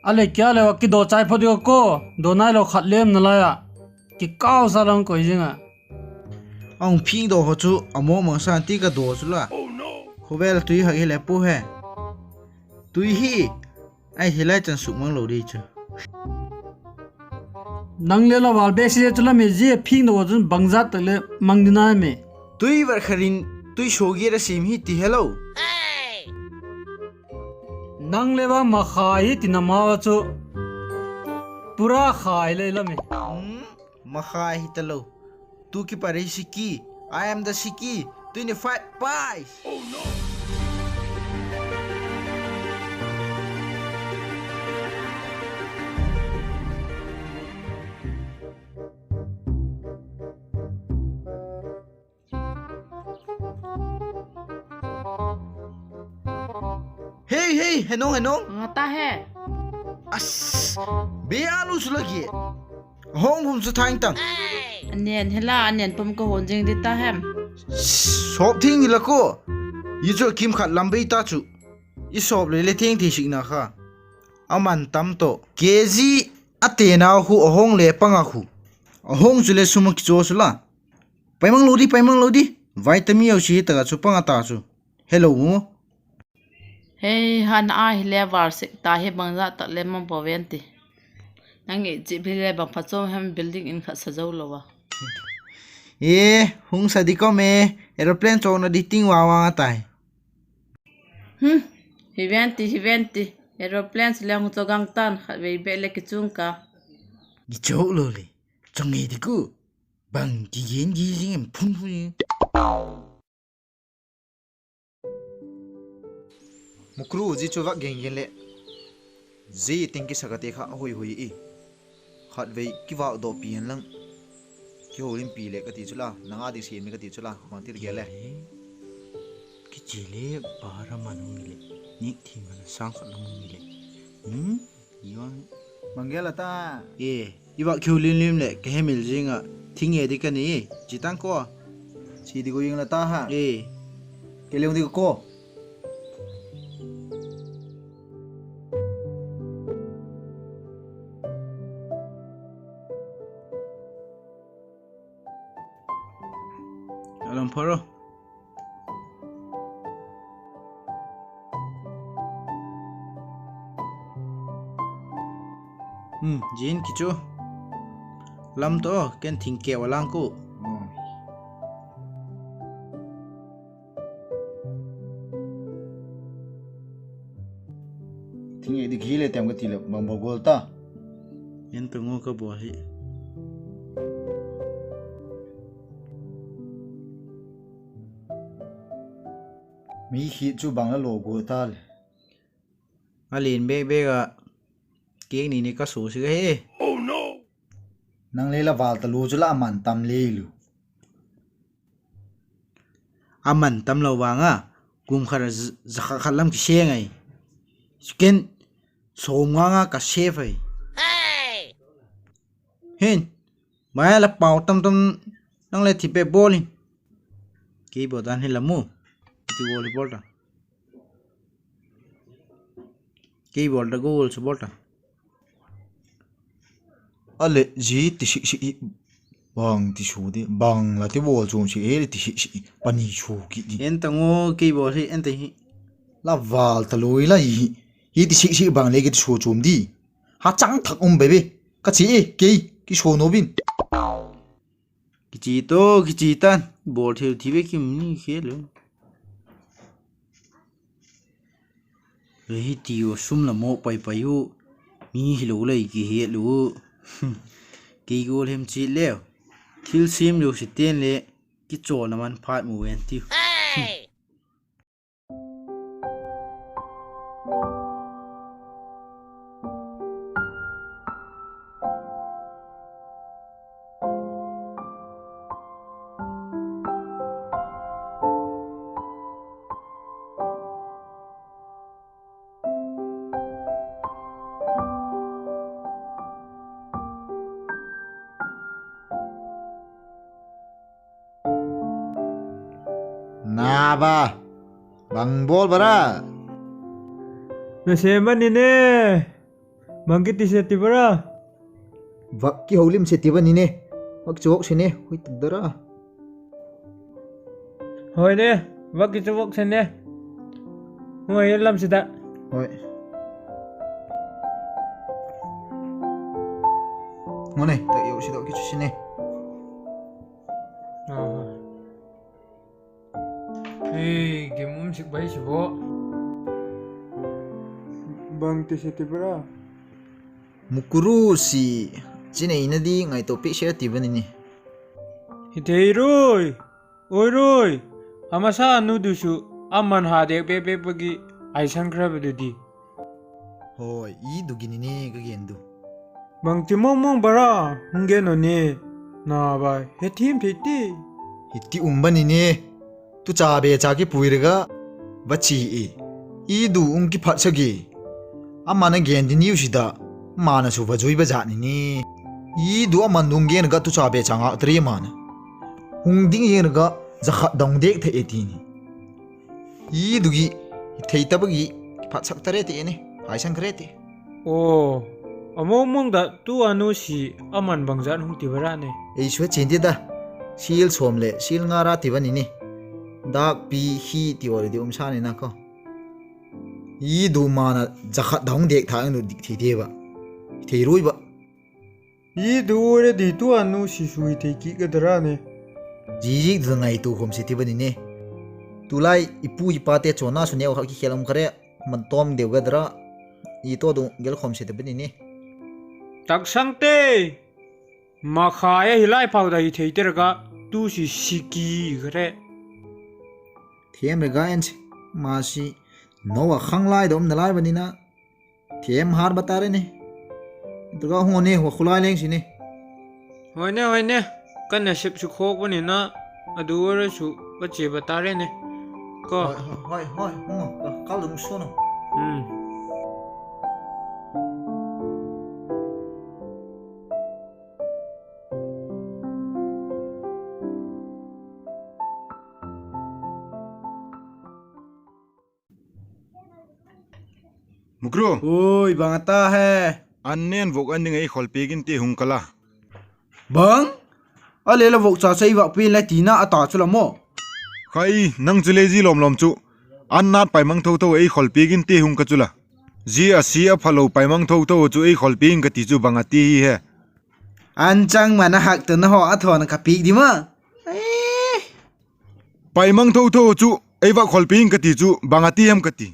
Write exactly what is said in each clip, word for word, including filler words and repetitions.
A le kia le a kidaw chai phot ding a ko, daw nailo khat lem nalai a. Kikâl sa lang koi zing a. A hung phingdaw haw chu a mawng mang sa ti ka daw chu la. Khawvel a tui hak hile pu he. Tui hi, ai hilai chan suk mang lo di chu. Nang le la val bek si chu la mi zia phingdaw chun bangzat tak le mang ding a mi. Tui var kharin tui sawgi ra sim hi ti helo. Nang le va makhai hi tina ma chu. Pura khai le la mi. Makhai hi talo. Tu kipat hi siki. I am the siki. Twenty five pies. Hei, hei, Henong, Henong. Nga ta he. As, be alu chu la gi. Hong hum chu thain tang. A nen hela, a nen pum ka hon jing di ta hem. Sawp thing hila ko. I chu kim khat lam bei ta chu. I sawp le le thing thi sikna kha. A man tam tawh. K G a tenau khu a hong le pang a khu. A hong chu le sum a kichaw chu la. Paimang lo di, paimang lo di. Vitamin au si tak a chu pang a ta chu. Hello mu. Hei, han a hile var sek ta hi bangza tak le mang bo ven ti. Nang i chi bi le bang pha chom hem building in khat sa zo lo a. E, hung sa di ko me, aeroplane chawkna di ting wa wa tai. Hi ven ti, hi ven ti. Aeroplane si le hung chaw gang tan khat vei bek le kichung ka. Kichawk lo le. Chaw ngei di ku. Bang kigen gi zing em phun phun. Mukru, zia chu vak gen gen le. Zia ting kisa ka te kha hoi hoi i. Khatvei kivakdawpi hen lang. Kiholimpi le ka ti chu la, nang a ding siam le ka ti chu la, bangti le gel le. Kichi le, bara man hung i le, nik thi man a sâng khat lam hung i le. Bang gel a ta. E, i vak kiholimlim leh ka hemil zing ah, thing e di ka ni, chi tang ko. Chi di ko ing la ta ha. E, ke leng di ko. A lam pharo. Zin kichu. Lam to, ken thing keu a lang ku. Thing e di khi le tem ka ti le bang bawl gual ta. En ta ngu ka bawl hi. Mi khit chu bang la lo gual ta le. A lian bek bek ah. Keng ni ni ka su si ka he. Nang le la val talu chu la a man tam le lu. A man tam lo vang a, kum khat a za khat khat lam kiseng ai. Ken sawm nga nga ka save ai. Hin, mai la pau tam tam nang le thi pe bawl in. Kei bawl dan hi la mu. Ti bawl hi bawl ta. Kei bawl ta, Google chu bawl ta. A le zi ti sik sik i. Bang ti su di, bang la ti bawl chuam sik e le ti sik sik i. Pani su ki di. En ta ngu, kei bawl hi, en ta hi. La val ta lui la hi. Hi ti sik sik bang le ki ti su chuam di. Ha chang thak um bebe. Ka chi e, kei, ki su no bin. Kichi to, kichi tan, bawl thil thi ve kim ni khel lo. Hi ti u sum la mawk pai pai u, mi hilo lei kihet u. Kei gual hem chi leu, thil sim lo si ten le, kichawlna man phat mu ven tiu. Na ba, bang bawl bara. Na sem ani ne. Bang kiti se ti bara? Vak kihoulim se ti bani ne. Vak chu vak se ne, hoi tak dara. Hoi ne, vak kichu vak se ne. Hoi lam se ta. Hoi. Ngo ne, tak yo si do kichu se ne. Ei, gim um sik bai si bo. Bang ti se ti bara? Mukuru si, chineina di ngaito pi se ti bani ni. Hi thei rui, oi rui, a masa nu du su, a man ha dek pe pe pa gi, ai san khra ba du di. Hoi, i du gi ni ne ka gen du. Bangti mong mong bara, hung gen o ni, na ba, he thiam thei ti. Hi ti um bani ne, tu cha be cha kipui rega, va chi i. I du ung kiphat sa gi. Aman a gen di niu si da, mana su va zui ba zat ni ni. I du aman dung gen ga tu cha be cha ngak tari mana. Hung ding gen ga, za khat dong dek thei e ti ni. I du gi, thei ta ba gi, kiphat sak tare ti ni, hai sang kre ti. Aw, a mong mong da tu a nu si, aman bangzat hung ti bara ne. Ei sua chin ti da, sil sawm le, sil nga ra ti bani ni. Dak pi hi ti aw le di um sa ni na ko. I du mana za khat dong dek tha ang du dik thei te ba. Thei rui ba. I du ua re di tu a nu si sui thei kit ka dara ne. Zi zik du ngaitu khawm se ti bani ne. Tulai i pu i pa te chawna su neu kha kikhel um kha re. Man tawm deu ka dara. I to du gel khawm se ti bani ne. Taksang te. Makhai a hi lai phau da hi thei te ra ka. Tu si siki kha re. Thiam re ga en si. Ma si. No a khang lai da um na lai bani na. Thiam har ba ta re ni. Tu ka hung ni, hua khulai leng si ni. Hoi ne, hoi ne. Ka nasep su khawk bani na, a du a re su, va chia ba ta re ni. Ko. Hoi, hoi, hoi, hung, ka kal dung su no. Hmm. Mukru. Ui, bang a ta he. An nen vok an ding ei khawlpiak in ti hung ka la. Bang? A le la vok cha cha i vak pi le tina a ta chu la maw. Khai, nang chu le zi lawm lawm chu. An nat paimang tho tho ei khawlpiak in ti hung ka chu la. Zi a si a phalo paimang tho tho chu ei khawlpiak in ka ti chu bang a ti hi he. An chang man a hak tun haw a thawn ka piak di ma. Paimang tho tho chu ei vak khawlpiak in ka ti chu bang a ti hem ka ti.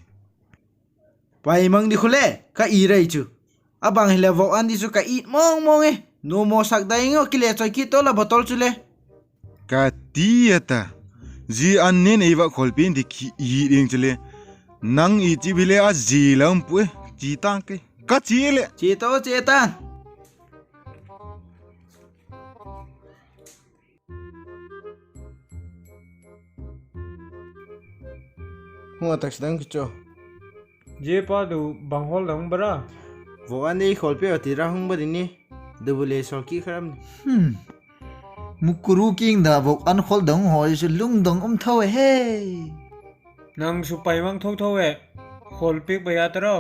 Paimang di khu le, ka i rei chu. A bang hile vok an di chu ka it mawng mawng e. Nuam maw sak dai ngo kile choi kit to la bottle chu le. Ka ti a ta. Zi an nen ei vak khawlpiak in ti ki i ding chu le. Nang i chi bi le a zi la um pu e. Chi tang ke. Ka chi le. Chi to chi ta. Hung a tak si dang ki cho. Zia pa du bang hawl dang bara. Vok an ei khawlpiak a ti ra hung ba di ni. Double A sawl ki kharam. Mukuru king da vok an khawl dang haw i su lungdong um tho e he. Nang su paimang tho tho e. Khawlpiak ba ya ta ro.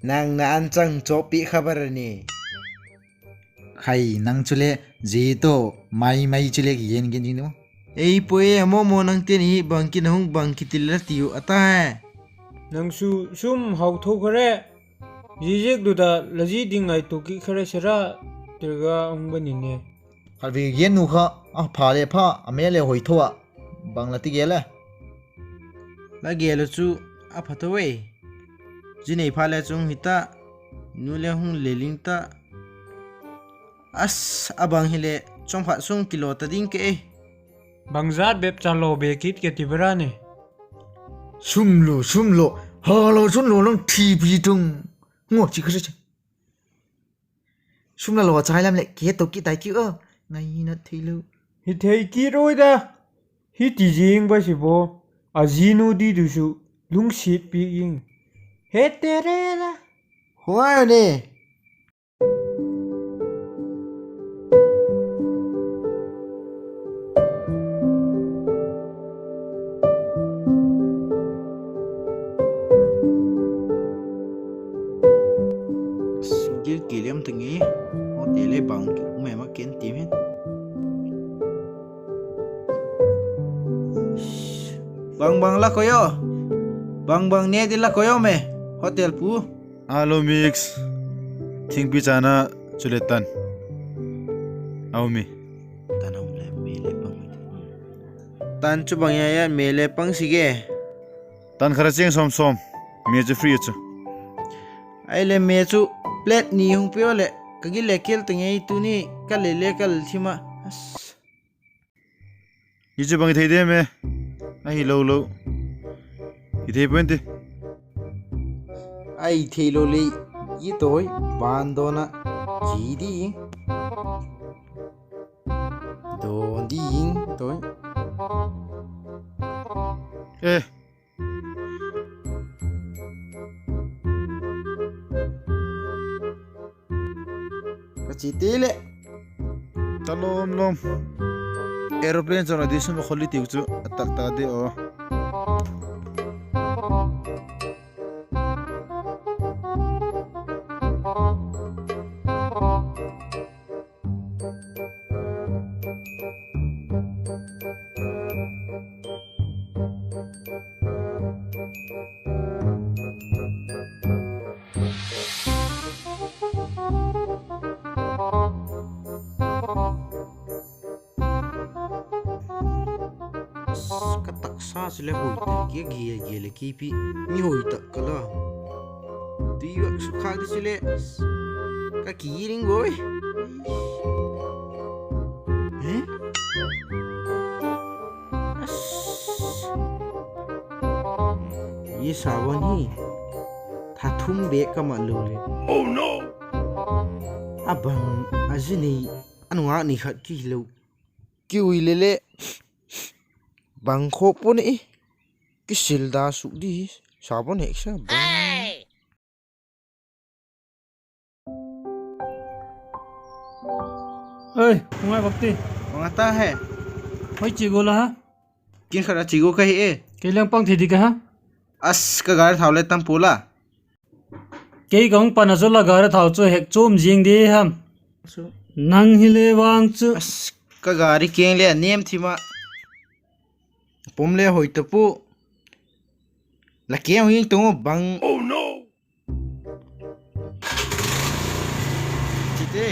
Nang na an chang chawpi kha bara ni. Khai nang chu le, zi to, mai mai chu le ki gen gen ding maw. Ei poi e, a maw maw nang teni bang ki na hung bang ki ti la tiu a ta he. Nang su sum hau tho kha re. Zi ziak du da la zi ding ngaitu ki kha re se ra, tirga hung ba ni ne. Khalvi gen nu kha, a pha le pha, a me le hoi tho a, bang la ti gel e. La gel u chu, a pha tho e. Zi nei pha le chung hi ta, nu le hung le ling ta. As, a bang hile, chawm khat sung kilo ta ding ke e. Bangzat bep cha lo be kit ke ti bara ni. Sum lo, sum lo, ha lo, sum lo lang thi pi tung. Ngo chi kha se. Sum la lo a chai lam leh ke to ki tai ki a, ngai na thei lo. Hi thei ki roi da. Hi ti zing ba si bo. A zinu di du su lungsiat pi ing. He te re la. Huai ni. Kil kil em ta nge. Hotel le bang ki um em a ken ti me. Bang bang la koi o. Bang bang ne di la koi o me. Hotel pu. Alo mix. Thingpi chana chule tan. Au mi. Tan um le me le pang. Tan chu bang ya ya me le pang si ge. Tan khara cheng sawm sawm. Me chu free chu. Ai le me chu plate ni hung pia le. Ka gil le kel ta ngei tuni ka le le ka le thima. Hi chu bang thei de me. Ahi lo lo. Hi thei puan ti. Ai thei lo le. I toi ban dona. Chi di. Don di ing toi. Eh. Ka chi ti le. Ta lom lom. Aeroplane chon a di sum khol li tiu chu a tak ta de o. Ka taksa chu le hoi tak kia gia gia le kipi mi hoi tak ka la. Tui vak sukha di chu le ka ki ring boi. Ye sabon hi tha thum bek ka mat lo le. A bang a zi nei a nungak ni khat ki lo. Ki ui le le bang kho pun i kisil da suk di hi sabon hek sa bang. Ei, ngai bak ti. Bang a ta he. Hoi chi go la ha. Kin khat a chi go ka hi e. Kei leng pang thei di ka ha. As ka gari thau le tam pua la. Kei ka hung pan a chu la gari thau chu hek chuam zing di ham. Nang hi le vang chu. As ka gari keng le a nem thim a. Pom le hoi ta pu. La keng hung tung bang. Chite.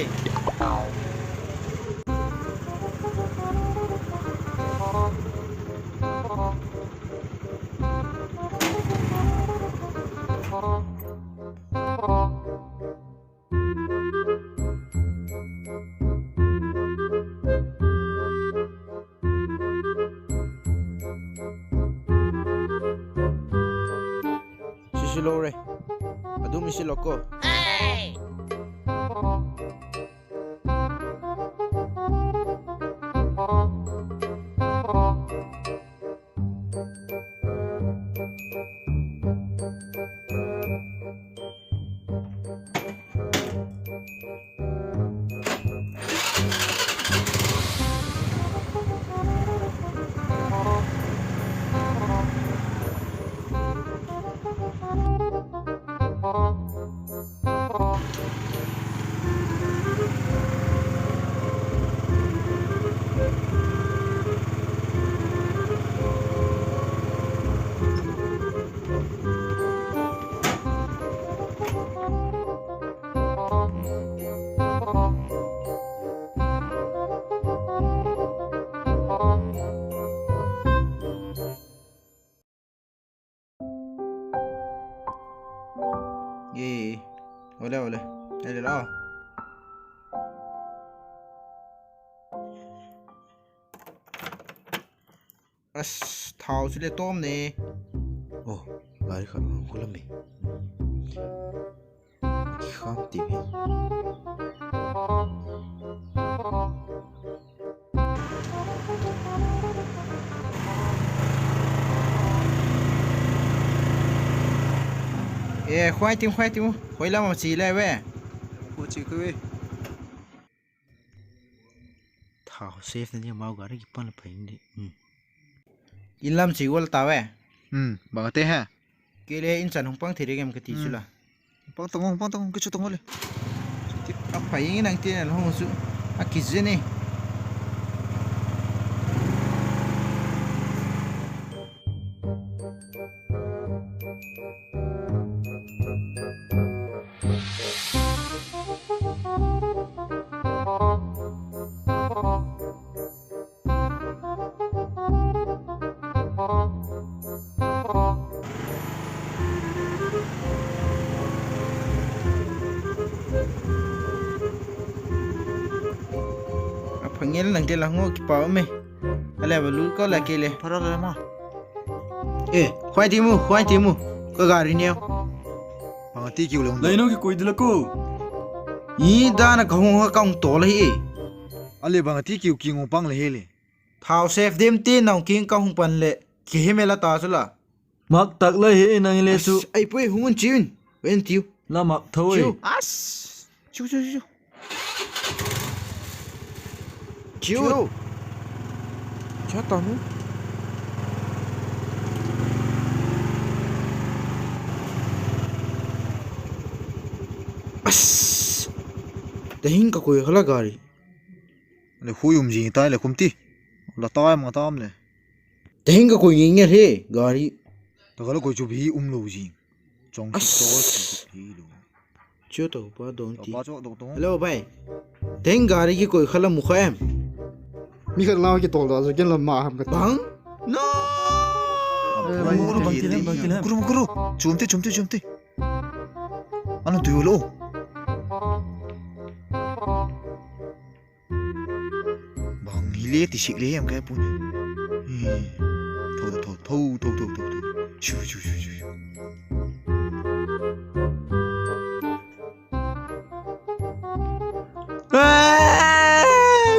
Sisi lo re. Adu mi si lo ko. Ye, ole, ole. Ele la. As, thau chu le tawm ne. Oh, gari khat hung khulam e. Kikham ti hi. E, khoi tim, khoi tim. Khoi lam a chi le ve. Ko chi ko ve. Thau safe na ni mau gari kipan la phain di. In lam chi wal ta ve. Bang te ha. Kei le in chan hung pang thei reng em ka ti chu la. Pang tang ong, pang tang ong, kichu tang ong le. A pha ing nang tin la hung chu. A kizen e. A pha ngel nang tin la hung, kipak um e. A le va lut ko la kei le. E, khuai ti mu, khuai ti mu. Ka gari neu. Bang a ti kiu le hung. Lai no kikoi di la ko. I dan a ka hung, ka hung tawl ahi e. A le bang a ti kiu, kingong pang le hi le. Thau sef dem ti nang kiang ka hung pan leh, kihemel a ta chu la. Mak tak la hi nang le chu. Ai pui, hung un chiu in. Ven tiu. La mak tho e. Chiu, chiu, chiu, chiu. Chiu. Chia ta nu. Tehing ka koi kha la gari. Le khui um zing tai le khum ti. La tai ma tam le. Tehing ka koi ngei ngei he gari. Ta ka la koi chu bi um lo zing. Chong to si hi lo. Chiu to pa don ti. Hello bai. Tehing gari kikoi kha la mu kha em? Mi khat lau kitawl da zo gen la ma ham ka bang. No. Kuru kuru. Chum ti, chum ti, chum ti. Anu tui lo. Bang hile ti sik le em kai pun. Tho tho tho tho tho tho tho. Shu shu shu shu.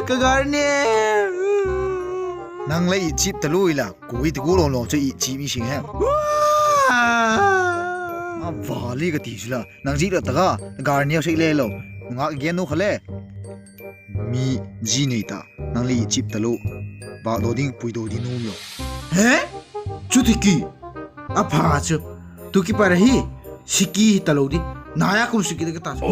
Ka gari ne. Nang le i chip ta lui la, ku i ti ku lo lo chu i chip mi sing he. A vali ka ti chu la, nang zik la ta ka, gari ne sik le lo. Ngak gen nu kha le. Mi zi nei ta, nang le i chip ta lo. Vak do ding, pui do ding nu lo. He? Chuti ki. A pha chu. Tu kipat a hi. Siki hi ta lo di. Nai a kum siki de ka ta chu.